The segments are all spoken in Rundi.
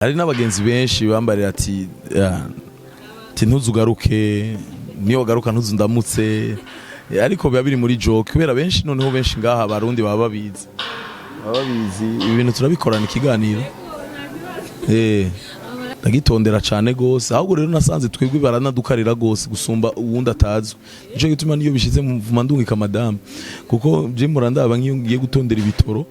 Hari n'abagenzi benshi bambarira ati: "Ya, ati ntuzugaruke, niyo wagaruka ntuzu ndamutse." Ariko biba biri muri joke, kubera benshi, noneho benshi ngaha abarundi baba babizi ibi bintu turabikorana ikiganiro. Ndagitondera cane gose. Ahubwo rero nasanze twebwe baranadukarira gose gusumba uwundi atazwi. Nico gituma niyo bishize mvuma ndungika madame, kuko je murandaba nk'iyo ngiye gutondera ibitoro,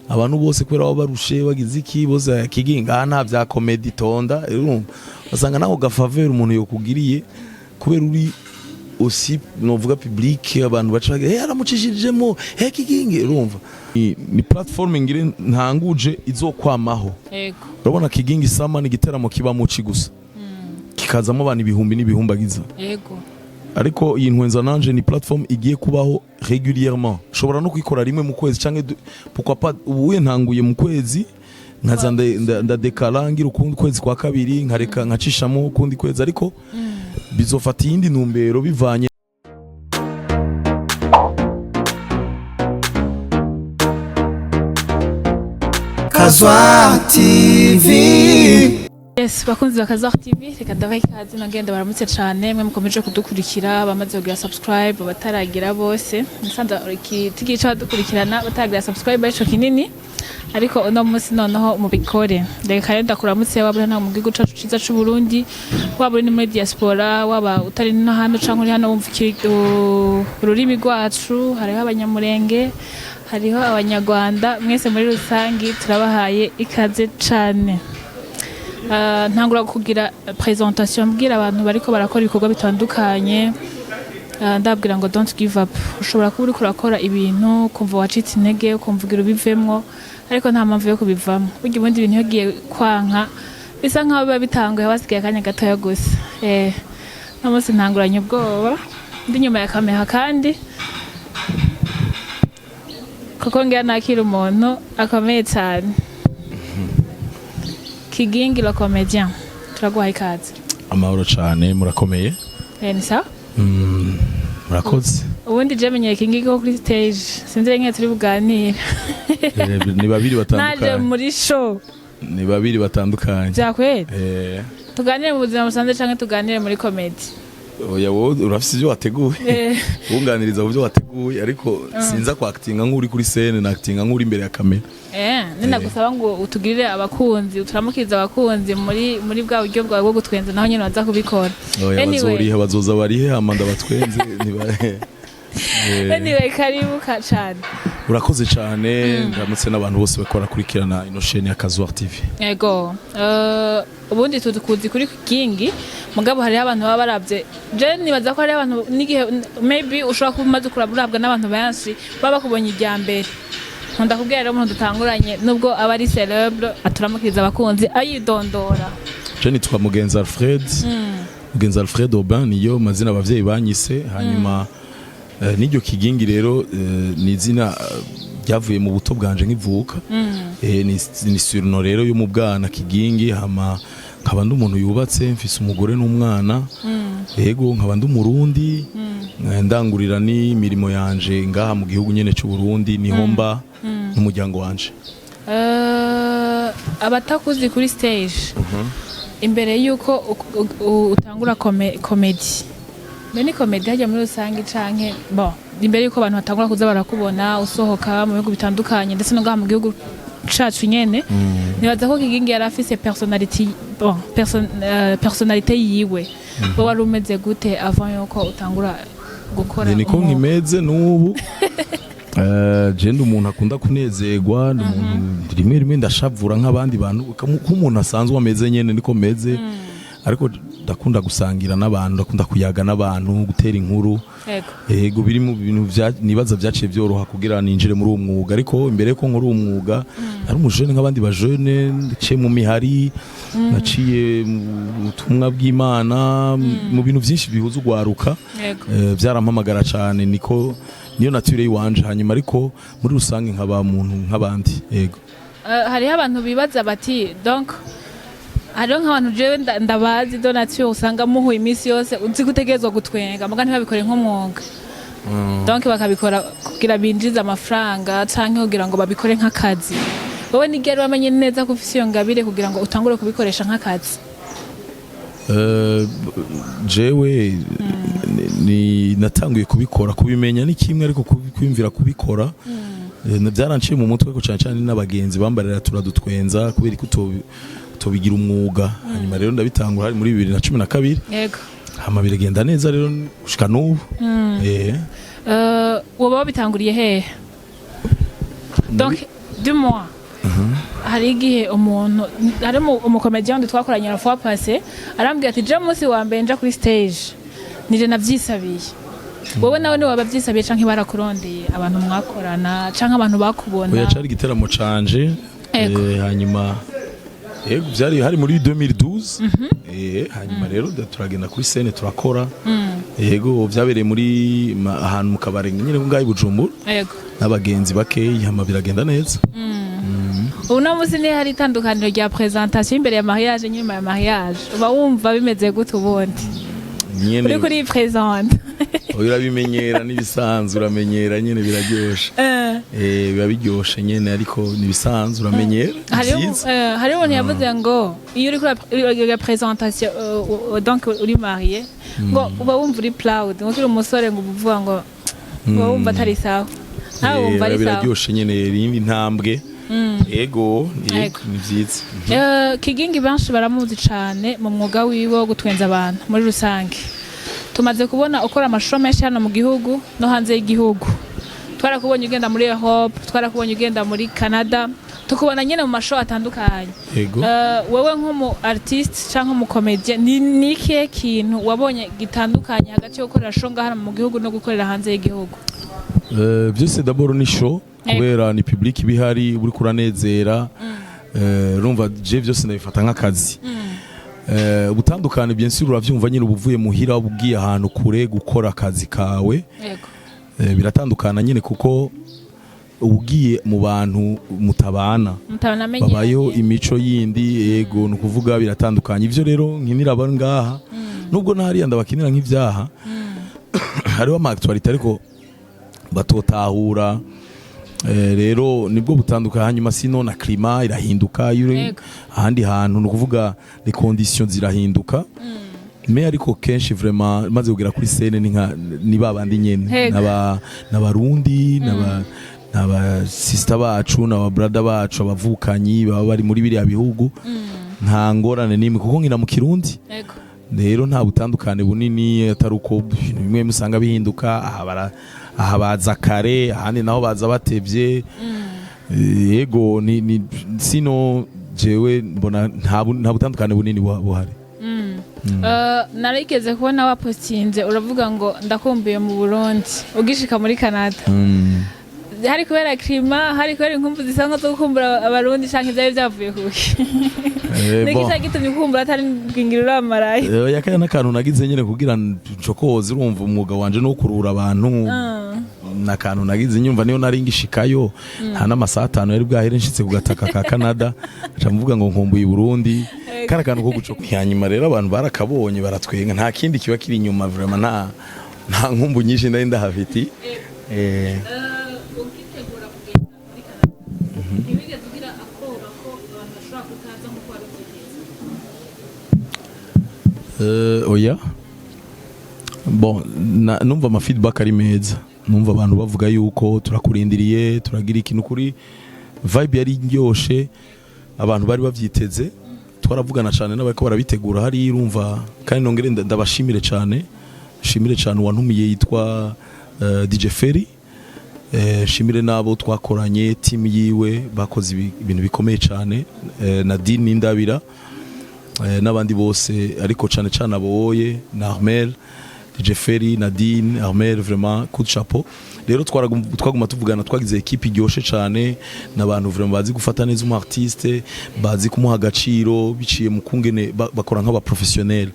abantu bose kubera baba barushe, bagize iki, bose kiginga nta vya comédie, tonda. Urumva basanga naho gafaveur umuntu yokugiriye, kubera uri aussi novuga public, abantu baca bagira: "Aramucishirijemo, kigingi." Urumva ni platform ngire ntanguje izokwamaho. Urabona Kigingi Summer ni igiteramo kiba muci gusa, kikazamo abantu ibihumbi n'ibihumbagiza. Ariko iyi Ntwenza Nanje ni platform igiye kubaho régulièrement. Ushobora no kuyikora rimwe mu kwezi canke pourquoi pas. Ubuye ntanguye mu kwezi, nkaza ndadekara ngira ukundi kwezi kwa kabiri, nkareka nkacishamo ukundi kwezi, ariko bizofata iyindi ntumbero bivanye. Kazwa TV. Yes, bakunzi ba Kazwa TV, reka ndabaha ikaze, nagenda baramutse cane mwe mukomeje kudukurikira, bamaze kugira subscribe, bataragira bose. Musanze tugiye ca dukurikirana bataragira subscribe, arico kinini, ariko uno munsi noneho mubikore. Reka rero ndakuramutse, waba uri hano mu gihugu cacu ciza c'u Burundi, waba uri muri diaspora, waba utari no hano canke uri hano wumva ururimi rwacu. Hariho abanyamurenge, hariho abanyarwanda, mwese muri rusangi turabahaye ikaze cane. Ntangura kugira présentation, mbwira abantu bariko barakora ibikorwa bitandukanye. Ndabwira ngo don't give up. Ushobora kuba uriko urakora ibintu ukumva wacitse intege, ukumva ugira ubivemwo, ariko nta mpamvu yo kubivamo. Burya ubundi ibintu iyo ugiye kwanka bisa nkaho biba bitanguye, haba hasigaye akanya gatoya gusa. No munsi ntanguranye ubwoba, ndi inyuma ya kamera, kandi kuko ngira nakira umuntu akomeye cyane, Kigingi le comédien. Turaguhaye ikaze. Amahoro cane, murakomeye? Ni sawa. Murakoze. Ubundi je menyeye Kigingi ko kuri stage, sinzi rero turi buganire. Ni babiri Naje batandukanye. muri show. Ni babiri batandukanye. Vyakweri? Tuganire mu buzima busanzwe canke tuganire muri comédie? Oya, wowe urafise ibyo wateguye. Wunganiriza mu byo wateguye, ariko sinza kwakitinga nk'uri kuri scène, nakitinga nk'uri imbere ya kamera. Ninagusaba ngo utugirire abakunzi, uturamukirize abakunzi muri bwa buryo bwawe bwo gutwenza, naho nyene waza kubikora. Oya. Anyway. Bazoriha, bazoza barihe, hama ndabatwenze. Anyway, karibu ka cane. Urakoze cane. Ndamutse n'abantu bose bariko barakurikirana ino chaîne ya Kazuar TV. Ego. Ubundi tukuzi kuri Kigingi, mugabo hariho abantu baba baravye. Je nibaza ko hariho abantu n'igihe maybe ushobora kuba umaze kurabwa n'abantu benshi, baba bakubonye irya mbere. Nkunda kubwira rero umuntu dutanguranye, nubwo aba ari célèbre, aturamukiriza abakunzi ayidondora. Je nitwa Mugenzi Alfred, Mugenzi Alfred Aubin, niyo mazina abavyeyi banyise. Hanyuma n'iryo Kigingi rero ni izina ryavuye mu buto bwanje nkivuka. Ni surnom rero yo mu bwana, Kigingi. Hama nkaba ndi umuntu yubatse, mfise umugore n'umwana. Yego, nkaba ndi umurundi. Ndangurira n'imirimo yanje ngaha mu gihugu nyene c'u Burundi, niho mba n'umuryango wanje. Abatakuzi kuri stage, imbere yuko utangura comédie, mbe ni comédie hajya muri rusange canke bon, imbere yuko abantu batangura kuza barakubona usohoka mu bihugu bitandukanye, ndetse no ngaha mu gihugu cacu nyene, nibaza ko Kigingi yari afise personnalité, bon, personnalité yiwe. Wowe wari umeze gute avant yuko utangura gukora Niko umwuga? nkimeze n'ubu. Je ndi umuntu akunda kunezerwa, ndi umuntu rimwe rimwe ndashavura nk'abandi bantu, nk'umuntu asanzwe ameze nyene niko meze, ariko ndakunda gusangira n'abantu, ndakunda kuyaga n'abantu, gutera inkuru. Yego, biri mu bintu nibaza vyaciye vyoroha kugira ninjire muri uwo mwuga. Ariko imbere yuko nkora uwo mwuga, ari umujene nk'abandi bajene, naciye mu mihari, naciye mu butumwa bw'Imana, mu bintu vyinshi bihuza ugwaruka. Vyarampamagara cane, niko niyo nature yiwanje. Hanyuma ariko muri rusange nkaba muntu nk'abandi, yego. Hariho abantu bibaza bati donc hariho nk'abantu jewe ndabazi de nature, usanga muhuye iminsi yose, uzi ko utegerezwa gutwenga, muga ntibabikore nk'umwuga, donc bakabikora kugira binjize amafaranga canke kugira ngo babikore nk'akazi. Wowe ni ryari wamenye neza ko ufise iyo ngabire kugira ngo utangure kubikoresha nk'akazi? Jewe ni natanguye kubikora, kubimenya ni kimwe, ariko kwiyumvira kubikora byaranciye mu mutwe ko cyane cyane n'abagenzi bambarira turadutwenza kubera ko utobigira umwuga. Hanyuma rero ndabitangura hari muri 2012. Hama biragenda neza rero gushika n'ubu. Woba wabitanguriye hehe? Donc du moins hari igihe umuntu, hari umu comédien wundi twakoranye la fois passée, arambwira ati: "Je munsi wa mbere nja kuri stage nije navyisabiye." Wowe nawe ni waba vyisabiye canke barakurondeye, abantu mwakorana canke abantu bakubona? Oya, cari igiteramo canje. Hanyuma yego, byari hari muri 2012. Hanyuma rero turagenda kuri scène turakora. Yego, byabereye muri ahantu mu kabare nyine ngaho i Bujumbura n'abagenzi bakeyi, hama biragenda neza. Uno munsi ni hari itandukaniro rya présentation imbere ya mariage, nyuma ya mariage, uba wumva bimeze gute ubundi? Nyene uri kuri présente. Oya, urabimenyera, n'ibisanzwe, uramenyera nyene, biraryoshe. Biba biryoshe nyene, ariko nibisanzwe, uramenyera. Hariho vyiza. Hariho umuntu yavuze ngo iyo uri kuri la présentation, donc uri marié, ngo uba wumva uri proud, ngo ukiri umusore ngo uba uvuga ngo uba wumva atari sawa, nawe wumva ari sawa. Biraryoshe nyene, irindi ntambwe. Ego. Ego. Yego, ni vyiza. Kigingi benshi baramuzi cane mu mwuga wiwe wo gutwenza abantu muri rusange. Tumaze kubona ukora amashusho menshi hano mu gihugu no hanze y'igihugu. Twarakubonye ugenda muri Europe, twarakubonye ugenda muri Canada, tukubona nyine mu mashow atandukanye. Wewe nk'umu artiste cyangwa umu comédien, ni ikihe kintu wabonye gitandukanye hagati yo gukorera show ngaha mu gihugu no gukorera hanze y'igihugu? Byose d'abord ni show, kubera ni public iba ihari uri kuranezera. Urumva je byose ndabifata nk'akazi. Ubutandukane bien sûr uravyumva nyine, uba uvuye muhira ugiye ahantu kure gukora akazi kawe. Biratandukana nyine kuko ugiye mu bantu mutabana, mutanamenyeranye, babayeho imico yindi. Yego, ni ukuvuga biratandukanye. Ivyo rero nkinira abo ngaha, nubwo nahariya ndabakinira nk'ivyaha, hariho ama actualité ariko batotahura. Rero nibwo butandukanye. Hanyuma sino na climat irahinduka iyo uri ahandi hantu, ni ukuvuga les conditions zirahinduka. Mais ariko kenshi vraiment maze kugera kuri scène ni nka ni babandi nyene, n'aba n'abarundi, n'aba sister bacu, n'aba brother bacu, abavukanyi baba bari muri biriya bihugu. Nta ngorane nimwe kuko nkina mu Kirundi. Rero nta butandukane bunini, atari uko ibintu bimwe musanga bihinduka. Aha baza kare, ahandi naho baza batevye. Yego, ni sino jewe mbona nta butandukane bunini buhari. Narigeze kubona wapostinze uravuga ngo "Ndakumbuye mu Burundi" ugishika muri Canada. Hari kubera climat, hari kubera inkumbu zisanzwe zo gukumbura Abarundi, canke vyari vyavuye kuki? Niki Bon. cari gitumye ukumbura atari bwingira uramaraye? Yakaya n'akantu nagize nyene kugira ncokoze. Urumva umwuga wanje no kurura abantu, n'akantu nagize nyumva niyo nari ngishikayo, nta n'amasaha 5 yari bwahere nshitse ku gataka ka Canada, nca mvuga ngo nkumbuye i Burundi. Kari akantu ko gucoka. Hanyuma rero abantu barakabonye baratwenga, nta kindi kiba kiri inyuma. Vraiment nta nkumbu nyinshi nari ndahafiti. Ugitegura kugenda muri Canada, ntiwigeze ugira akoba ko abantu bashobora kutaza nk'uko wari ubyiteze? Oya, bon, numva ama feedback ari meza, numva abantu bavuga yuko turakurindiriye, turagira ikintu kuri vibe yari iryoshe, abantu bari bavyiteze. Twaravugana cyane n'abariko barabitegura hari, urumva. Kandi nongere ndabashimire cyane, shimire cyane uwantumiye yitwa DJ Ferry, shimire n'abo twakoranye, team yiwe bakoze ibintu bikomeye cyane, Nadine Indabira, n'abandi bose, ariko cyane cyane aboye na Armel, DJ Ferry, Nadine, Armel, vraiment coup de chapeau. Rero twaguma tuvugana, twagize équipe iryoshe cyane n'abantu vraiment bazi gufata neza umu artiste, bazi kumuha agaciro biciye mu kungene bakora nk'aba professionnel.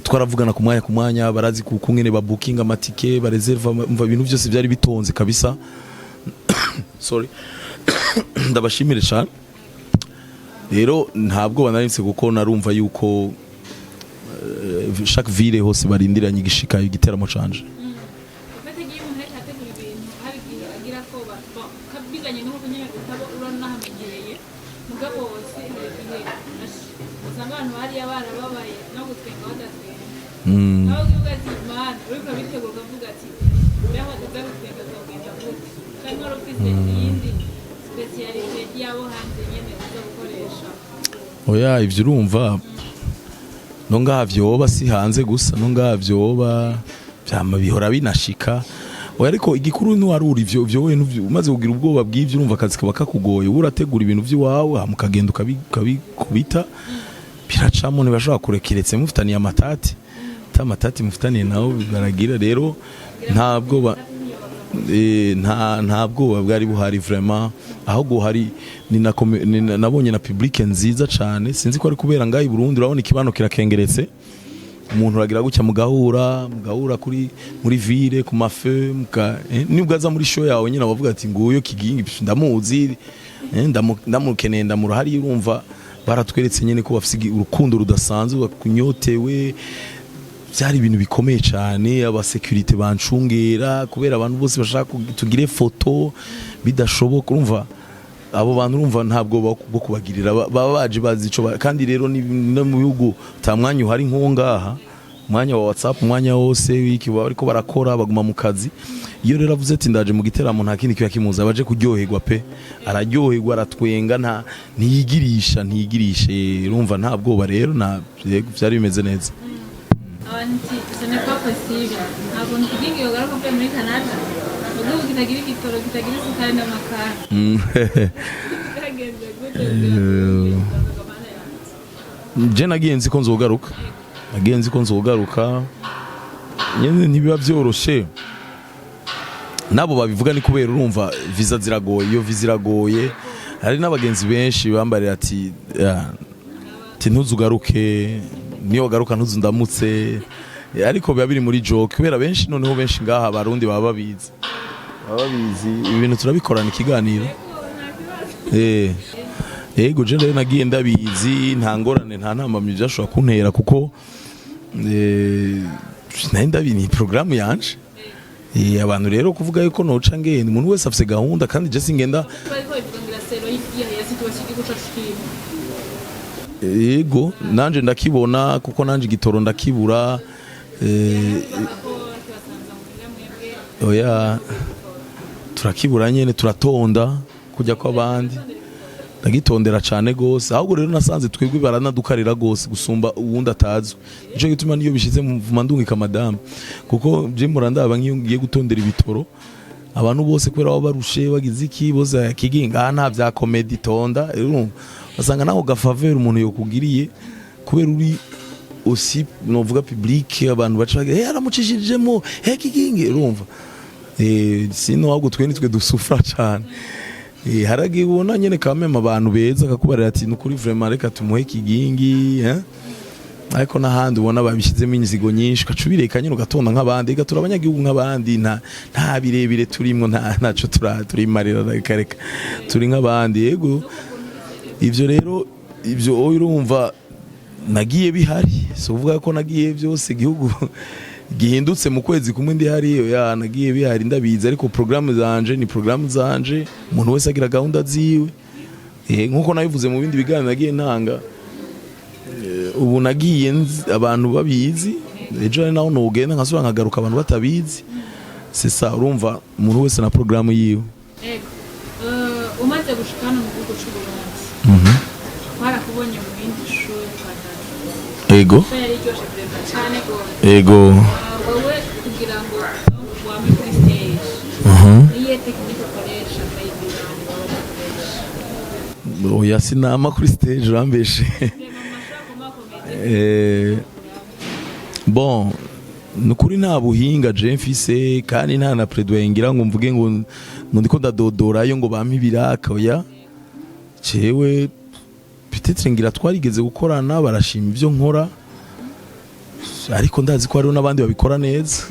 Twaravugana ku mwanya ku mwanya, barazi ku kungene ba booking amatike, bareserva, umva ibintu byose byari bitonze kabisa. Sorry, ndabashimire cyane. Rero ntabwo nari kuko narumva yuko chaque ville hose barindiranye igishika igiteramo canje. Ufite igihe umuntu ariko ategura ibintu, hari igihe agira ko bizanye n'uko nyine utaba uranahamenya. Usanga abantu hariya barababaye no gutwenga badatwenga. Nawe uvuga ati mana, uriko urabitegura ukavuga ati mbeho tuza gutwenga, tuzogenda gute? Canke wari ufise iyindi spécialité y'abo hanze nyene uza gukoresha? Oya, ivyo urumva no ngaha vyoba, si hanze gusa, no ngaha vyoba, vyama bihora binashika. Oya, ariko igikuru ntiwarura ivyo wewe umaze kugira ubwoba bw'ivyo, urumva akazi kaba kakugoye. Wowe urategura ibintu vy'iwawe, hama ukagenda ukabikubita, biracamo. Ntibashobora kurekeretse mufitaniye amatati, ata amatati mufitaniye nawe baragira. Rero nta bwoba, nta bwoba bwari buhari vraiment. Ahubwo hari nabonye na public nziza cane. Sinzi ko ari kubera ngaho i Burundi, urabona ikibano kirakengeretse, umuntu uragira gutya mugahura kuri muri ville ku ma feux muka, nibwo aza muri show yawe nyine abavuga ati nguyo Kigingi, pf, ndamuzi, ndamukeneye, ndamurahari. Urumva baratweretse nyine ko bafise urukundo rudasanzwe, bakunyotewe. Byari ibintu bikomeye cyane, aba sécurité bancungera kubera abantu bose bashaka tugire foto bidashoboka. Urumva abo bantu, urumva ntabwo bwo kubagirira, baba baje bazi ico kandi rero no mu bihugu ta mwanya uhari nk'uwo ngaha, umwanya wa WhatsApp, umwanya wose wiki baba bariko barakora, baguma mu kazi. Iyo rero avuze ati ndaje mu giteramo, nta kindi kiba kimuza, baje kuryoherwa pe. Araryoherwa, aratwenga, nta ntiyigirisha, ntiyigirishe. Urumva nta bwoba rero, nta, yego, byari bimeze neza. Abantu ati ce n'est pas possible, ntabwo Kigingi yogaruka avuye muri Canada mu gihugu kitagira igitoro, kitagira isukari n'amakara. Byagenze gute kugira ngo ugaruke, Mana yanjye? Je nagiye nzi ko nzogaruka, nagiye nzi ko nzogaruka nyene. Ntibiba vyoroshe, nabo babivuga ni kubera urumva visa ziragoye. Iyo visa iragoye. Hari n'abagenzi benshi bambarira ati: "Ya, ati ntuzugaruke, niyo wagaruka ntuzundamutse." Ariko biba biri muri joke, kubera benshi, noneho benshi ngaha abarundi baba babizi, baba babizi. Ibi bintu turabikorana ikiganiro. Yego, je rero nagiye ndabizi, nta ngorane, nta ntambamyi byashobora kuntera, kuko nari ndabizi, ni programme yanje. Abantu rero kuvuga yuko noca ngenda, umuntu wese afise gahunda, kandi je singenda. Bariko babivuga ngira selon ya situation igihugu cacu kirimo. Yego, nanje ndakibona, kuko nanje igitoro ndakibura. Baza ko kibasanza muhira mwebwe. Oya, turakibura nyene, turatonda kujya kw'abandi, ndagitondera cane gose. Ahubwo rero nasanze twebwe baranadukarira gose gusumba uwundi atazwi. Nico gituma niyo bishize mvuma ndungika madame, kuko je murandaba nk'iyo ngiye gutondera ibitoro, abantu bose kubera baba barushe, bagize iki, bose Kiginga aha nta vya comédie, tonda. Urumva basanga naho ga faveur umuntu yokugiriye, kubera uri aussi novuga public, abantu baca bagira aramucishijemo, Kigingi. Urumva sino ahubwo twe nitwe dusufra cane. Haragiye ubona nyene kameme abantu beza akakubarira ati nukuri vraiment reka tumuhe Kigingi, eh? Ariko n'ahandi ubona babishyizemo inzigo nyinshi, ugaca ubireka nyine ugatonda nk'abandi. Reka turi abanyagihugu nk'abandi, nta birebire turimwo, nta ntaco turimarira, reka reka, turi nk'abandi. Yego, ivyo rero, ivyo wowe urumva nagiye bihari, si uvuga ko nagiye byose igihugu gihindutse mu kwezi kumwe ndi hariyo. Ya, nagiye bihari, ndabizi, ariko programme zanje ni programme zanje. Umuntu wese agira gahunda ziwe. Nkuko nabivuze mu bindi biganiro nagiye ntanga, ubu nagiye abantu babizi, ejo hari naho nogenda nkasubira nkagaruka abantu batabizi. C'est ça, urumva umuntu wese na programme yiwe. Ego. Umaze gushika hano mu gihugu c'u Burundi, twarakubonye mu yindi show kwa Dada. Ego. Show yari iryoshe vraiment cane gose. Ego. Wowe kugira ngo wame kuri stage, niyihe technique ukoresha maybe abandi baba bakoresha? Oya, sinama kuri stage, urambeshe. Vraiment mashaka kumakomeye. Bon, nukuri nta buhinga je mfise, kandi nta na plaidoyer ngira ngo mvuge ngo ndiko ndadodorayo ngo bampe ibiraka. Oya, jewe peut-être ngira twarigeze gukorana, barashima ivyo nkora, ariko ndazi ko hariho n'abandi babikora neza.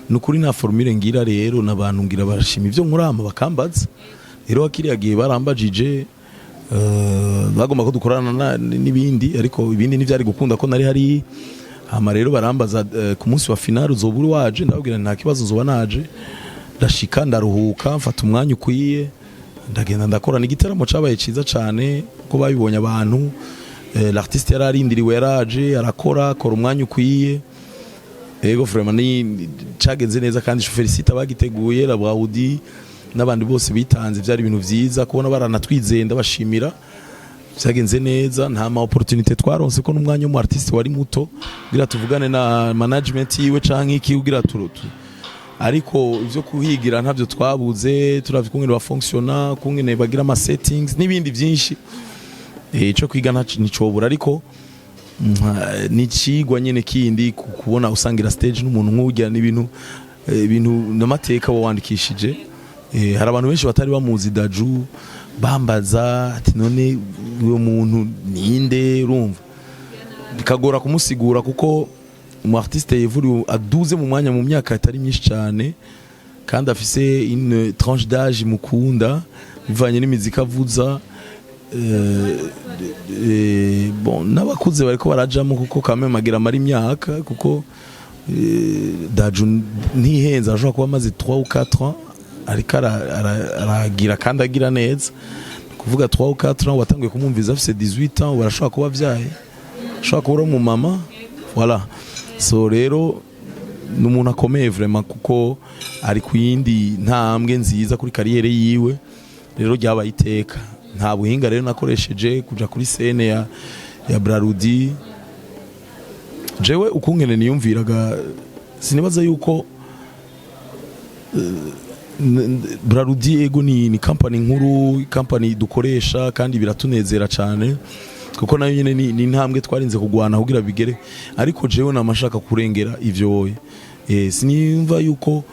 Nukuri nta formule ngira rero, n'abantu ngira barashima ivyo nkora hama bakambaza. Rero kiriya gihe barambajije, bagomba ko dukorana n'ibindi, ariko ibindi ntivyari gukunda ko nari hari. Hama rero barambaza, ku munsi wa finale uzoba uri waje? Ndababwira nti nta kibazo, nzoba naje. Ndashika, ndaruhuka, mfata umwanya ukwiye, ndagenda ndakorana. Igitaramo cabaye ciza cane ko babibonye abantu. L'artiste yararindiriwe, yaraje, arakora, akora umwanya ukwiye. Ego, vraiment ni cagenze neza kandi je félicite abagiteguye, la Brarudi n'abandi bose bitanze. Byari ibintu vyiza kubona baranatwizeye, ndabashimira. Byagenze neza, nta ma opportunité twaronse ko n'umwanya w'umu artiste wari muto kugira tuvugane na management yiwe canke iki kugira turutu, ariko ivyo kuhigira ntavyo twabuze. Turavye kungene bafonctiona, kungene bagira ama settings n'ibindi vyinshi. Ico kwiga nticobura, ariko ni icigwa nyene kindi kubona usangira stage n'umuntu nk'urya n'ibintu ibintu n'amateka wandikishije. Hari abantu benshi batari bamuzi Dadju, bambaza ati: "None uyo muntu ninde?" Urumva bikagora kumusigura kuko umu artiste yevuriwe aduze mu mwanya, mu myaka itari myinshi cyane, kandi afise une tranche d'âge mukunda bivanye n'imiziki avuza. Bon, n'abakuze bariko barajamo kuko quand même agira amara imyaka, kuko Dadju ntihenze, arashobora kuba amaze 3 ou 4 ans ariko aragira kandi agira neza. Kuvuga 3 ou 4 ans, watanguye kumwumviza afise 18 ans, barashobora kuba avyaye, ashobora kuba uri umumama, voilà. So rero ni umuntu akomeye vraiment kuko ari ku yindi ntambwe nziza kuri carrière yiwe. Rero ryabaye iteka. Nta buhinga rero nakoresheje kuja kuri scène ya Brarudi. Jewe ukungene niyumviraga, sinibaza yuko Brarudi, ego, ni company nkuru, company dukoresha kandi biratunezera cyane kuko nayo nyene ni intambwe twarinze kugwana kugira bigere, ariko jewe namashaka kurengera ivyo woye. Siniyumva yuko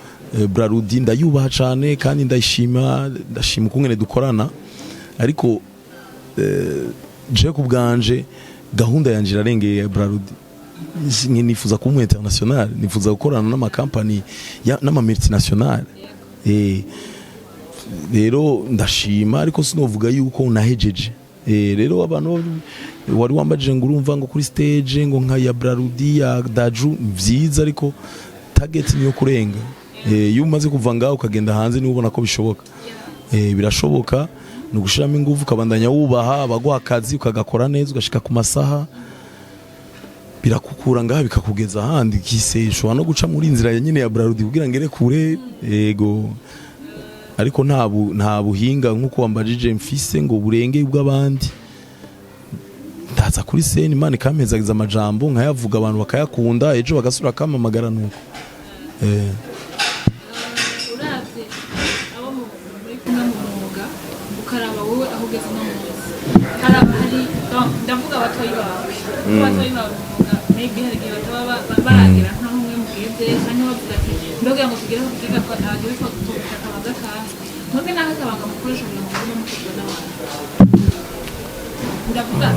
Brarudi ndayubaha cyane kandi ndayishima, ndashima ukungene dukorana, ariko je ku bwanje gahunda yanje irarengeye ya Brarudi. Nifuza kuba umu international, nifuza gukorana n'amakampani n'ama multinational. Rero ndashima, ariko sinovuga yuko nahejeje. Rero abantu wari wambajije ngo urumva ngo kuri stage ngo nka ya Brarudi, ya Dadju, vyiza, ariko target niyo kurenga. Iyo umaze kuva ngaho ukagenda hanze niba ubona ko bishoboka. Birashoboka, ni ugushiramo ingufu, ukabandanya wubaha abaguha akazi, ukagakora neza, ugashika ku masaha, birakukura ngaha bikakugeza ahandi. Kise ushobora no guca muri inzira ya nyine ya Brarudi kugira ngere kure. Yego, ariko nta buhinga nk'uko wambajije mfise ngo burenge ubw'abandi. Ndaza kuri scène, Imana ikampezagiza, amajambo nkayavuga, abantu bakayakunda, ejo bagasubira kampamagara, nuko. Uravye abo muri kumwe mu mwuga, ukaraba wowe aho ugeze uno munsi, hari ndavuga abatoyi bawe, kuko abatoyi bawe mu mwuga maybe hari igihe bataba baragera nkaho umwe mugeze, canke bavuga ati: "Mbega ngo tugere aho tugeze, agere tubika akabanga kahe?" Mwebwe naho akabanga mukoresha kugira ngo mugume mukundwa n'abantu? Ndavuga,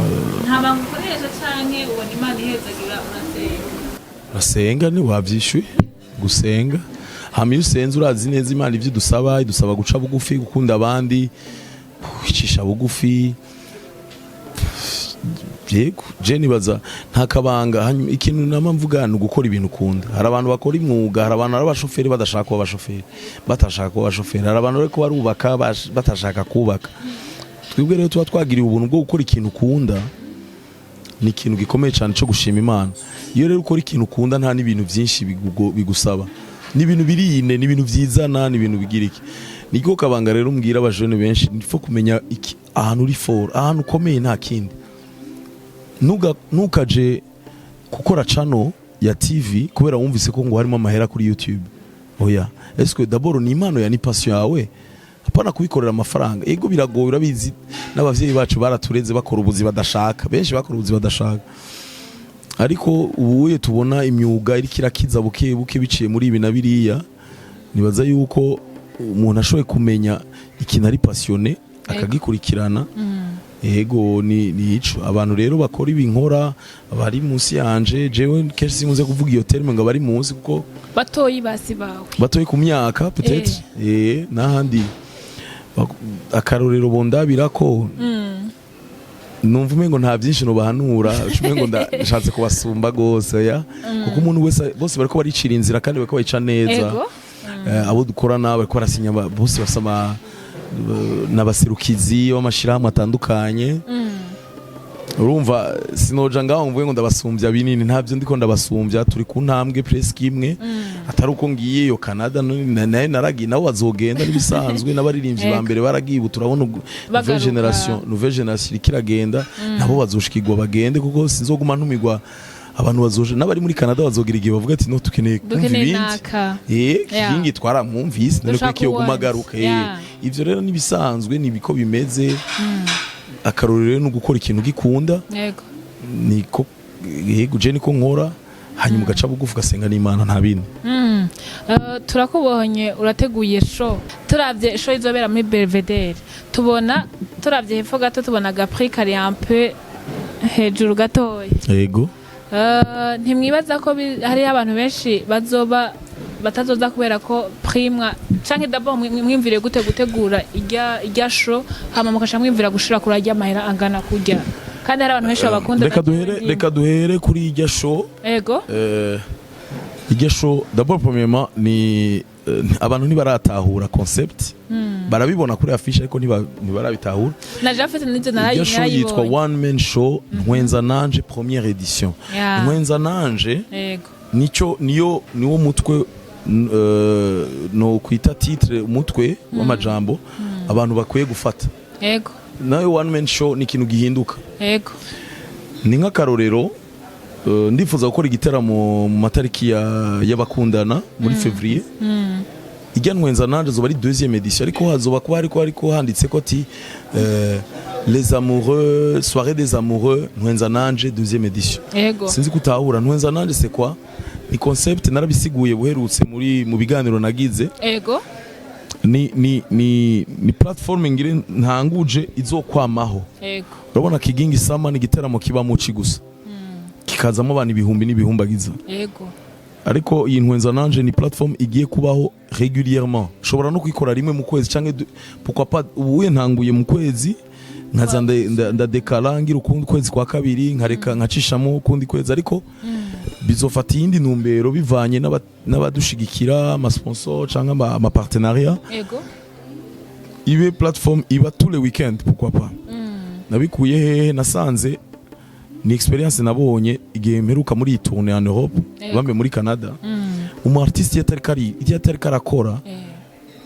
nta banga ukoresha canke ubona Imana ihezagira, urasenga? Urasenga, ntiwabyishyuye gusenga. Hama iyo usenze urazi neza Imana ibyo idusaba. Idusaba guca bugufi, gukunda abandi, kwicisha bugufi. Yego, je nibaza nta kabanga. Hanyuma ikintu nama mvuga ni ugukora ibintu ukunda. Hari abantu bakora imwuga, hari abantu ari abashoferi badashaka kuba abashoferi, batashaka kuba abashoferi, hari abantu bariko barubaka batashaka kubaka. Twebwe rero tuba twagiriwe ubuntu bwo gukora ikintu ukunda, ni ikintu gikomeye cyane cyo gushima Imana. Iyo rero ukora ikintu ukunda, nta n'ibintu byinshi bigusaba, ni ibintu birine, ni ibintu byizana, ni ibintu bigira iki. Niko kabanga rero mbwira abajene benshi: il faut kumenya iki, ahantu uri fort, ahantu ukomeye, nta kindi. Ntukaje gukora channel ya TV kubera wumvise ko ngo harimo amahera kuri YouTube. Oya, est-ce que d'abord ni impano ya, ni passion yawe? Hapana kubikorera amafaranga. Ego, biragoye, urabizi, n'abavyeyi bacu baratureze bakora ubuzi badashaka, benshi bakora ubuzi badashaka, ariko ubuye tubona imyuga iriko irakiza buke buke biciye muri ibi na biriya. Nibaza yuko umuntu ashoboye kumenya ikintu ari passionné akagikurikirana, ego, ni ico. Abantu rero bakora ibinkora bari munsi yanje, jewe kenshi sinkunze kuvuga iyo terme ngo bari munsi kuko Batoyi basi bawe. Batoyi ku myaka peut-être, n'ahandi akarorero bondabira ko numva umengo nta byinshi nobahanura, umengo ndashatse kubasumba gose ya, kuko umuntu wese, bose bariko baricira inzira kandi bariko bayica neza. Abo dukorana bariko barasinya, bose bafise n'abaserukizi b'amashirahamwe atandukanye. Urumva, sinoja ngaho mvuge ngo ndabasumbya binini. Ntabyo ndiko ndabasumbya, turi ku ntambwe presque imwe. Atari uko ngiye yo Canada none nayo naragiye, nabo bazogenda n'ibisanzwe, n'abaririmbyi ba mbere baragiye. Ubu turabona nouvelle Bagaruka. génération, nouvelle génération iriko iragenda, nabo bazoshikirwa bagende, kuko sinzoguma ntumigwa. Abantu bazoje n'abari muri Canada bazogira igihe bavuga ati: "No, tukeneye kumva Dukeneye ibindi." Naka. Kigingi twaramwumvise none Dushaka ko ikiyo guma uwundi. agaruka. Ivyo rero nibisanzwe, nibiko bimeze. Akarorero rero ni ugukora ikintu gikunda. Niko, yego, je niko nkora, hanyuma ugaca bugufi, ugasenga n'Imana, nta bindi. Turakubonye urateguye show. Turavye show izobera muri Belvedere, tubona, turavye hepfo gato, tubona aga prix kari un peu hejuru gatoya. Ntimwibaza ko hariho abantu benshi bazoba batazoza kubera ko prix mwa, canke d'abord mwimviriye gute gutegura irya show, hama mukaca mwimvira gushira kuri arya mahera angana kurya, kandi hari abantu benshi babakunda? Reka duhere, reka duhere kuri irya show. Irya show, d'abord, premièrement, ni abantu ntibaratahura concept. Barabibona kuri affiche, ariko ntibarabitahura. Na Jafet nivyo. Irya show yitwa Narayibonye. One Man Show Ntwenza Nanje première édition. Ntwenza Nanje nico niyo niwo mutwe, no kwita titre, umutwe w'amajambo abantu bakwiye gufata. Nayo one man show ni ikintu gihinduka. Ni nk'akarorero, ndifuza gukora igiteramo mu matariki y'abakundana muri février. Ijya Ntwenza Nanje zoba ari deuxième édition, ariko hazoba kuba hariko handitse ko ati les amoureux, soirée des amoureux Ntwenza Nanje deuxième édition. Sinzi kutahura. Ntwenza Nanje, c'est quoi? Ni concept narabisiguye buherutse muri mu biganiro nagize. Ni platform ngire ntanguje izokwamaho. Urabona Kigingi Sama ni igiteramo kiba mu ci gusa, kikazamo abantu ibihumbi n'ibihumbagiza. Ariko iyi Ntwenza Nanje ni platform igiye kubaho régulièrement. Ushobora no kuyikora rimwe mu kwezi canke pourquoi pas. Ubuye ntanguye mu kwezi, nkaza ndadekara ngira ukundi kwezi kwa kabiri, nkareka nkacishamo ukundi kwezi, ariko bizofata iyindi ntumbero bivanye n'abadushigikira, amasponsor canke ama partenariat. Ibe platform iba tous les weekends, pourquoi pas. Nabikuye hehe? Nasanze ni expérience nabonye igihe mperuka muri iyi tournée en Europe, bambe muri Canada. Umu artiste iyo atari karakora,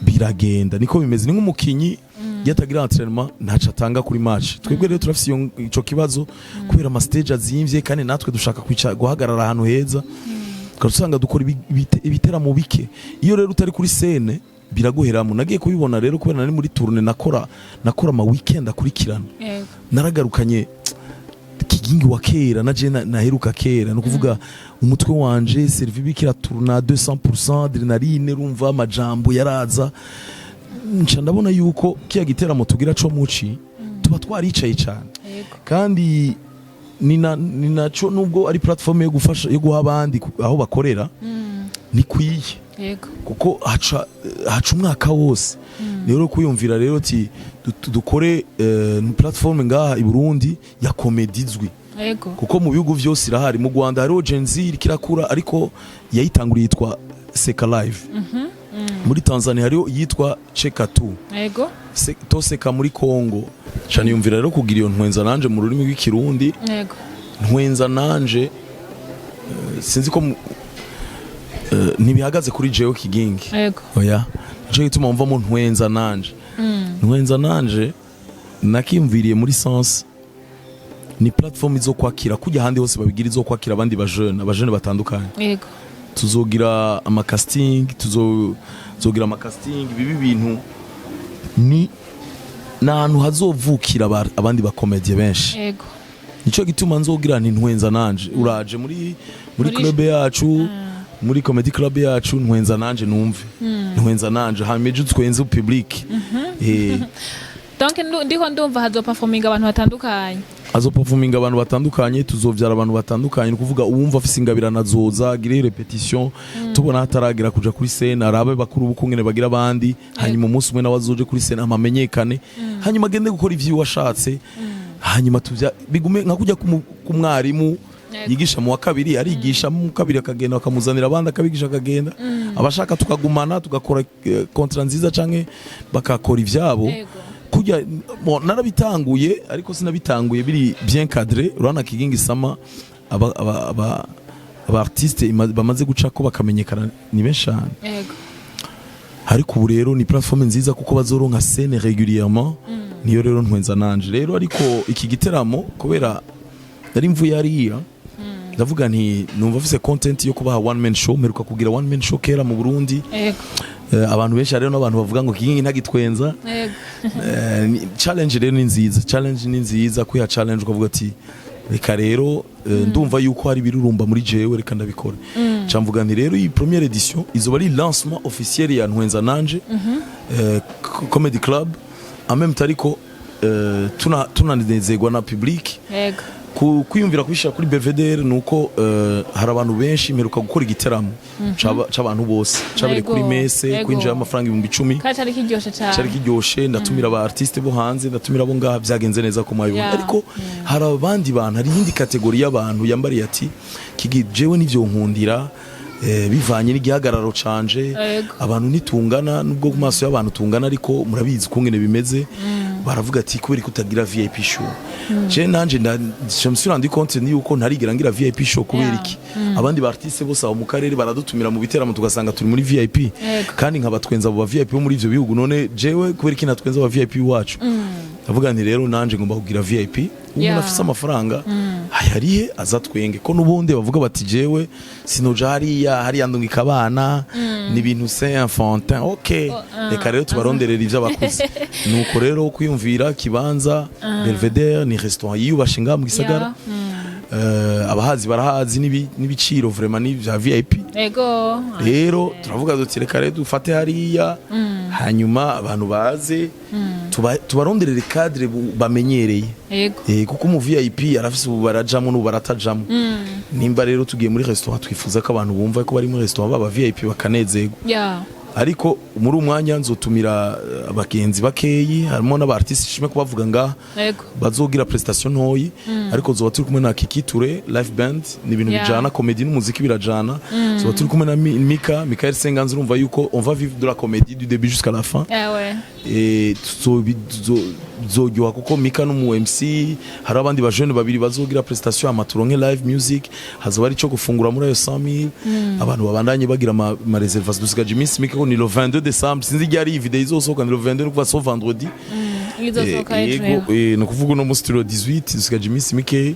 biragenda niko bimeze, ni nk'umukinyi iyo atagira entraînement ntaco atanga kuri match. Twebwe rero turafise ico kibazo kubera ama stage azimvye, kandi natwe dushaka kwicara, guhagarara ahantu heza, ukaba usanga dukora ibiteramo bike. Iyo rero utari kuri scène, biraguheramo. Nagiye kubibona rero kubera nari muri tournée, nakora ama weekend akurikirana. Naragarukanye Kigingi wa kera na je naheruka kera, ni ukuvuga umutwe wanje cerveau bikira tourna 200%, adrénaline, urumva amajambo yaraza. Nca ndabona yuko kiya giteramo tugira co muci tuba twaricaye cyane. Kandi ni naco, nubwo ari platform yo gufasha, yo guha abandi aho bakorera, nikwiye kuko haca umwaka wose. Rero kwiyumvira rero ati dukore platform ngaha i Burundi ya comedy izwi, kuko mu bihugu vyose irahari. Mu Rwanda hariho Gen Z iriko irakura, ariko yayitanguriye yitwa Seka Live. Muri Tanzania hariho iyitwa Cheka Tu. Toseka muri Congo. Ca niyumvira rero kugira iyo Ntwenza Nanje mu rurimi rw'Ikirundi. Ntwenza Nanje, sinzi ko ntibihagaze kuri jewe Kigingi. Oya, nico gituma wumvamo Ntwenza Nanje. Ntwenza Nanje nakiyumviriye muri sens ni platform izo kwakira kujya ahandi hose babigira, izo kwakira abandi ba jeune, abajene batandukanye. Tuzogira ama casting, tuzogira ama casting, bibi bintu ni n'ahantu hazovukira abandi bakomedie benshi. Nico gituma nzogira nti Ntwenza Nanje, uraje muri club yacu, muri comedy club yacu Ntwenza Nanje, numve Ntwenza Nanje, hanyuma ejo twenze public. Donc ndiko ndumva hazo performinga abantu batandukanye. Azoperforminga abantu batandukanye, tuzovyara abantu batandukanye. Ni ukuvuga uwumva afise ingabirana azoza agire répétition, tubona hataragira kuja kuri scène, arabe bakuru bukungene bagira abandi, hanyuma umunsi umwe nawe azoje kuri scène, amamenyekane, hanyuma agende gukora ivyo washatse, hanyuma tuvya bigume nka kujya ku mwarimu yigisha mu wa kabiri, arigisha mu kabiri, akagenda bakamuzanira abandi akabigisha, akagenda. Abashaka tukagumana, tugakora contrat nziza canke bakakora ivyabo. Kurya bon, narabitanguye ariko sinabitanguye biri bien cadré. Urabona Kigingi Summer, aba artiste bamaze gucako bakamenyekana ni benshi cyane. Ariko ubu rero ni plateforme nziza kuko bazoronka scène régulièrement. Niyo rero Ntwenza Nanje rero. Ariko iki giteramo, kubera nari mvuye hariya, ndavuga nti numva mfise content yo kubaha one man show. Mperuka kugira one man show kera mu Burundi. Abantu benshi, hariho n'abantu bavuga ngo Kigingi ntagitwenza. Challenge rero ni nziza, challenge ni nziza, kwiha challenge ukavuga ati reka rero, ndumva yuko hari ibirurumba muri jewe, reka ndabikora. Ca mvuga nti rero iyi première édition izoba ari lancement officiel ya Ntwenza Nanje Comedy Club, en même temps ariko tunanezerwa na public. Kwiyumvira kubishyira kuri Belvedere ni uko hari abantu benshi. Mperuka gukora igiteramo c'abantu bose cabereye kuri mese, kwinjira amafaranga 10,000. Kandi cari kiryoshe cane. Cyari kiryoshe. Ndatumira aba artiste bo hanze, ndatumira abo ngaha, byagenze neza ko mwabibona. Ariko hari abandi bantu, hari iyindi catégorie y'abantu yambariye ati kigi jewe nivyo nkundira, bivanye n'igihagararo canje. Abantu ntitungana, nubwo ku maso y'abantu tungana, ariko murabizi ukungene bimeze. Baravuga ati kubera ko utagira VIP show? Je nanje je me suis rendu compte ni yuko ntarigera ngira VIP show. Kubera iki abandi ba artiste bose aho mu karere baradutumira mu biteramo tugasanga turi muri VIP, kandi nkabatwenza abo ba VIP bo muri ivyo bihugu? None jewe kubera iki natwenza aba VIP iwacu? Ndavuga nti rero nanje ngomba kugira VIP. Umuntu afise amafaranga ayarihe azatwenge, ko nubundi bavuga bati jewe sinoja hariya, hariya ndungika abana, ni ibintu c'est enfantin. OK, reka rero tubaronderera ivyo abakuze. Nuko rero kwiyumvira kibanza Belvedere, ni restaurant yiyubashe ngaha mu gisagara. Abahazi barahazi, n'ibiciro vraiment ni vya VIP. Rero turavuga duti reka rero dufate hariya, hanyuma abantu baze tubaronderere cadre bamenyereye. Kuko umu VIP arafise ubu barajamwo n'ubu baratajamwo. Nimba rero tugiye muri restaurant, twifuza ko abantu bumva ko bari muri restaurant baba VIP bakanezerwa. Ariko muri uwo mwanya nzotumira abagenzi bakeyi, harimo n'aba artiste shime kubavuga ngaha, bazogira prestation ntoyi. Ariko zoba turi kumwe na Kiki Touré live band, ni ibintu bijana, comedy n'umuziki birajana. Zoba turi kumwe na Mika Michael Senganzi. Urumva yuko on va vivre de la comédie du début jusqu'à la fin. Et tuzoryoha kuko Mika n'umu MC, hari abandi ba jeune babiri bazogira prestation, amaturonke live music, hazoba ari ico gufungura muri ayo 100,000. Abantu babandanye bagira ama réservation, dusigaje iminsi mike ko ni le 22 décembre. Sinzi ryari iyi video izosohoka, ni le 22, ni kuva so vendredi. Izosohoka ejo. Yego, ni ukuvuga uno munsi turi le 18, dusigaje iminsi mike.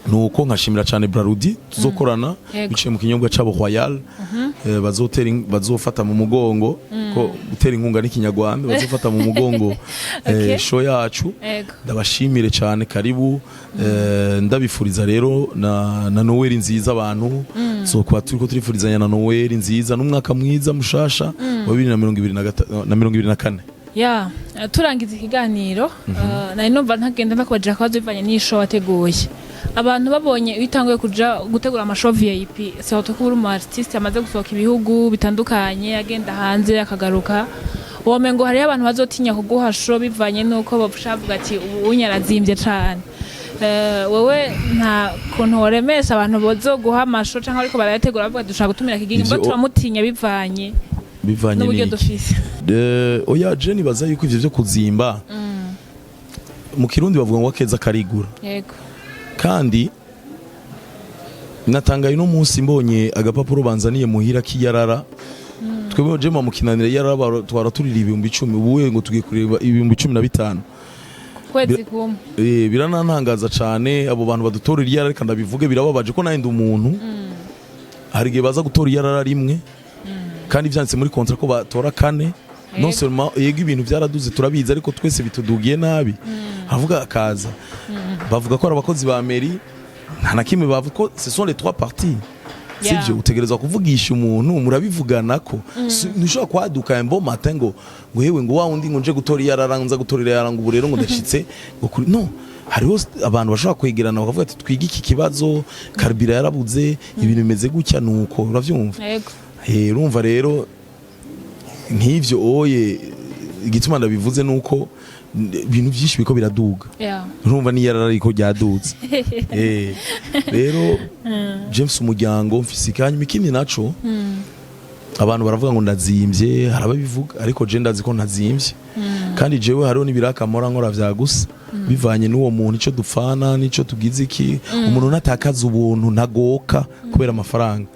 Nuko nkashimira cyane Brarudi tuzokorana, biciye mu kinyobwa cabo Royal, bazofata mu mugongo, ko gutera inkunga n'ikinyarwanda, bazofata mu mugongo show yacu. Ndabashimire cyane, karibu. Ndabifuriza rero na Noel nziza abantu. So kuba turiko turifurizanya na Noel nziza n'umwaka mwiza mushasha wa 2024 na 2024. Ya, turangiza ikiganiro, nari numva ntagenda ndakubajira akabazo bivanye n'iyi show wateguye. Abantu babonye iyo utanguye kuja gutegura ama show VIP, surtout ko uri umu artiste amaze gusohoka ibihugu bitandukanye, agenda hanze akagaruka, womengo hariho abantu bazotinya kuguha show bivanye n'uko bavuga ati ubu unyarazimvye cane. Wewe nta kuntu woremesha abantu bozoguha ama show canke ariko barayategura bavuga dushaka gutumira Kigingi mbo turamutinya bivanye bivanye n'uburyo n'iki? dufise? Oya, je nibaza yuko ivyo vyo kuzimba, mu Kirundi bavuga ngo akeza karigura. Kandi natangaye uno munsi mbonye agapapuro banzaniye muhira k'iyarara. Twebwe je mu kinanira yarara twara turira 10,000, ubu ngo tugiye kureba 15,000. Kwezi kumwe. Biranantangaza cane abo bantu badutorera iyarara. Reka ndabivuge, birababaje ko nawe ndi umuntu. Hari igihe baza gutora iyarara rimwe kandi vyanditse muri contrat ko batora kane. Non seulement yego ibintu byaraduze turabizi, ariko twese bitudugiye nabi. Havuga akaza bavuga ko ari abakozi ba mairie, nta na kimwe bavuga ko ce sont les trois parties. Sivyo? Utegerezwa kuvugisha umuntu, murabivugana ko ntushobora kwaduka un bon matin ngo hewe, ngo wa wundi ngo nje gutora iyarara, nza gutora iyarara, ngo ubu rero ngo ndashitse ngo kuri no. Hariho abantu bashobora kwegerana bakavuga ati twige iki kibazo, carburant yarabuze, ibintu bimeze gutya, nuko uravyumva. Urumva rero nk'ivyo oye, igituma ndabivuze nuko ibintu byinshi biko biraduga. Urumva n'iyarara ariko ryaduze. Rero James, umuryango mfise, hanyuma ikindi naco, abantu baravuga ngo ndazimvye, hari ababivuga, ariko je ndazi ko ntazimvye. Kandi jewe hariho n'ibiraka mpora nkora vyagusa bivanye n'uwo muntu, ico dupfana n'ico tugize iki. Umuntu natakaza ubuntu, ntagoka kubera amafaranga,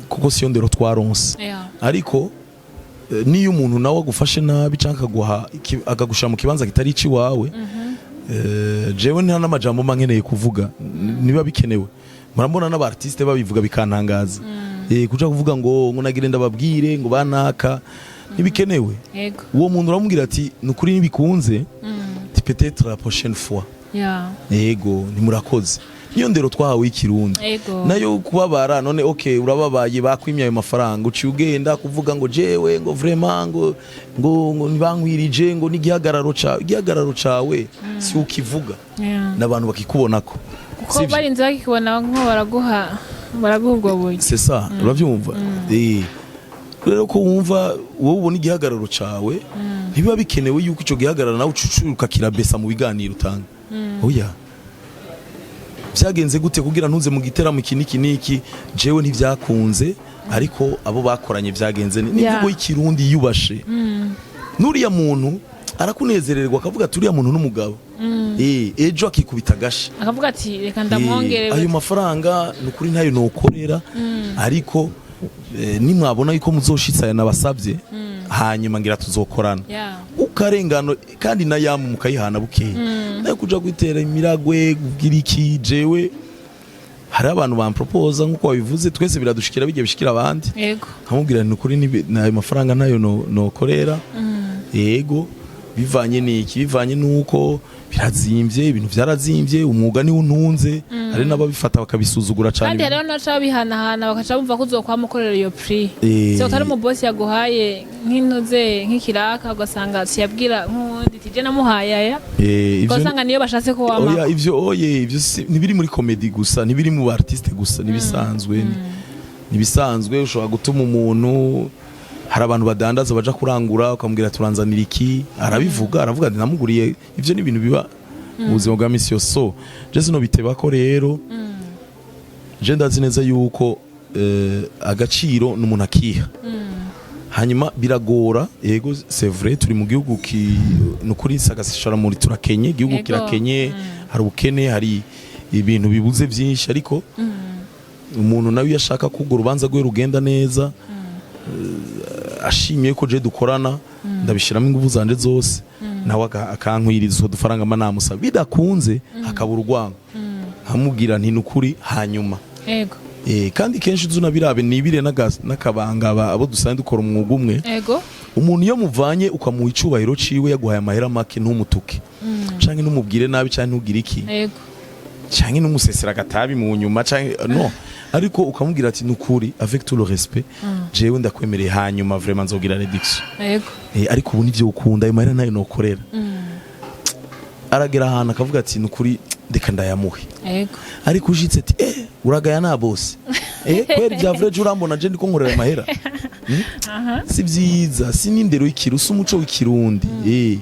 kuko siyo ndero twaronse. Ariko niyo umuntu nawe agufashe nabi cyangwa akaguha akagushira mu kibanza kitari iwawe, jewe nta n'amajambo mba nkeneye kuvuga. Niba bikenewe, murambona n'aba artiste babivuga bikantangaza. Kuja kuvuga ngo nagire ndababwire ngo banaka, ntibikenewe. Uwo muntu uramubwira ati: "Nukuri ntibikunze, ti peut-être la prochaine fois." Yego, ntimurakoze, niyo ndero twahawe y'ikirundi. Nayo kubabara none, okay, urababaye, bakwimye ayo mafaranga, uciye ugenda kuvuga ngo jewe ngo vraiment ngo ntibankwirije, ngo n'igihagararo cawe, igihagararo cawe si ukivuga, n'abantu bakikubonako. Kuko Sivyo? barinze bakikubona nko baraguha ubwo buryo. C'est ça, urabyumva. Rero ko wumva wowe ubona igihagararo cawe, ntibiba bikenewe yuko ico gihagararo nawe ucucuruka kirabesa mu biganiro utanga. Oya, byagenze gute kugira ntuze mu giteramo iki niki niki? Jewe ntibyakunze, ariko abo bakoranye byagenze ni imvugo y'ikirundi yubashe. Nuriya muntu arakunezererwa, akavuga ati: "Uriya muntu n'umugabo." Ejo akikubita agashi, akavuga ati: "Reka ndamwongere." Ayo mafaranga ni ukuri ntayo nokorera, ariko nimwabona yuko muzoshitsa aya nabasabye, hanyuma ngira tuzokorana. Ukarengano kandi na yamu mukayihana bukeye, nayo kuja kwitera imiragwe kugira iki. Jewe hari abantu bamproposa, nkuko wabivuze, twese biradushikira, bigiye bishikira abandi, nkamubwira nti: "Ukuri n'ayo mafaranga ntayo nokorera." Yego, bivanye n'iki? Bivanye n'uko birazimvye, ibintu vyarazimvye, umwuga niwo untunze. Hari n'ababifata bakabisuzugura cane. Kandi hariho n'abaca babihanahana, bakaca bumva ko uzokwamukorera iyo prix. So utari umubosi yaguhaye nk'intuze, nk'ikiraka, ugasanga siyabwira nk'uwundi ati: "Je namuhaye aya." Ugasanga niyo bashatse ko wama. Oya, ivyo oye, ivyo ntibiri muri comedy gusa, ntibiri mu artiste gusa, nibisanzwe, nibisanzwe. Ushobora gutuma umuntu, hari abantu badandaza baja kurangura, ukamubwira: "Turanzanira iki." Arabivuga, aravuga ati: "Namuguriye." Ivyo ni ibintu biba mu buzima bwa misi yose. So je sino biteba ko rero je ndazi neza yuko agaciro n'umuntu akiha. Hanyuma biragora, yego, c'est vrai, turi mu gihugu ki nukuri sagasishara muri turakenye, igihugu kirakenye, hari ubukene, hari ibintu bibuze byinshi. Ariko umuntu nawe iyo ashaka ko urwo rubanza rwe rugenda neza, ashimye ko je dukorana, ndabishiramo ingufu zanje zose, nawe akankwiriza utwo dufaranga mba namusaba. Bidakunze hakaba urwango, nkamubwira nti: "Nukuri hanyuma." Kandi kenshi uzi birabe nibire n'akabanga abo dusanzwe dukora umwuga umwe. Umuntu iyo muvanye ukamuha icubahiro ciwe, yaguhaye amahera make, ntumutuke canke ntumubwire nabi canke ntugire iki, canke numusesera agatabi mu nyuma canke no, ariko ukamubwira ati: "Nukuri, avec tout le respect, jewe ndakwemereye, hanyuma vraiment nzogira réduction." Ariko ubu nivyo ukunda, ayo mahera ntayo nokorera. Aragera ahantu akavuga ati: "Nukuri reka ndayamuhe." Ariko ushitse ati: "Uragaya na boss, kweri vya vrai, je urambona je ndiko nkorera amahera?" Si vyiza, si n'indero y'ikiru, si umuco w'ikirundi.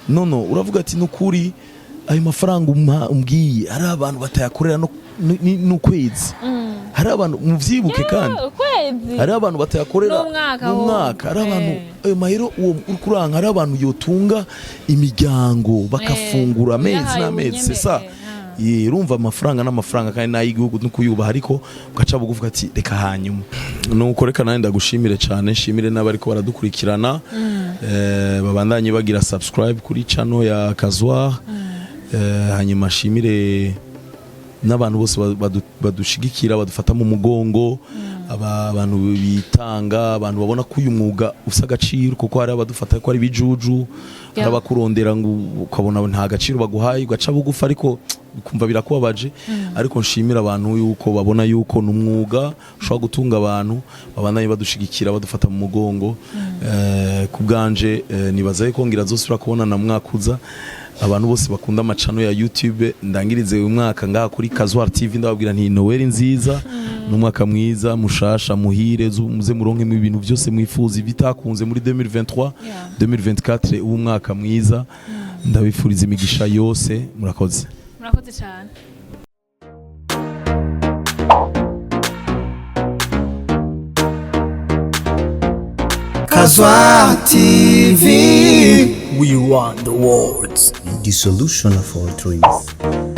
No uravuga ati: "Nukuri ayo mafaranga umbwiye, hari abantu batayakorera no n'ukwezi." Hari abantu muvyibuke kandi ukwezi. hari abantu batayakorera n'umwaka. N'umwaka. Hari abantu ayo mahera uwo uri kuranka, hari abantu yotunga imiryango bakafungura amezi uyahaye n'amezi. ubunyene, C'est ça. Urumva, amafaranga n'amafaranga kandi n'ay'igihugu no kuyubaha, ariko ugaca bugufi ati: "Reka hanyuma." Nuko reka nanjye ndagushimire cyane, nshimire n'abariko baradukurikirana, babandanye bagira subscribe kuri channel ya Kazwar. Hanyuma nshimire n'abantu bose badushigikira, badufata mu mugongo, abantu bitanga, abantu babona ko uyu mwuga ufite agaciro, kuko hari abadufata ko ari ibijuju, hari abakurondera ngo ukabona nta gaciro baguhaye, ugaca bugufi ariko ukumva birakubabaje. Ariko nshimira abantu yuko babona yuko ni umwuga ushobora gutunga abantu, babandanye badushigikira, badufata mu mugongo. Ku bwanje, nibaza yuko ngira zosubira kubona na mwakuza. Abantu bose bakunda amacano ya YouTube, ndangirize uyu mwaka ngaha kuri Kazwar TV, ndababwira nti: "Noel nziza n'umwaka mwiza mushasha muhire, muze muronkemo ibintu byose mwifuza, ibitakunze muri 2023, 2024 ubu mwaka mwiza." Ndabifuriza imigisha yose, murakoze. Murakoze cyane. Kazwa TV. We run the world. The solution of all dreams.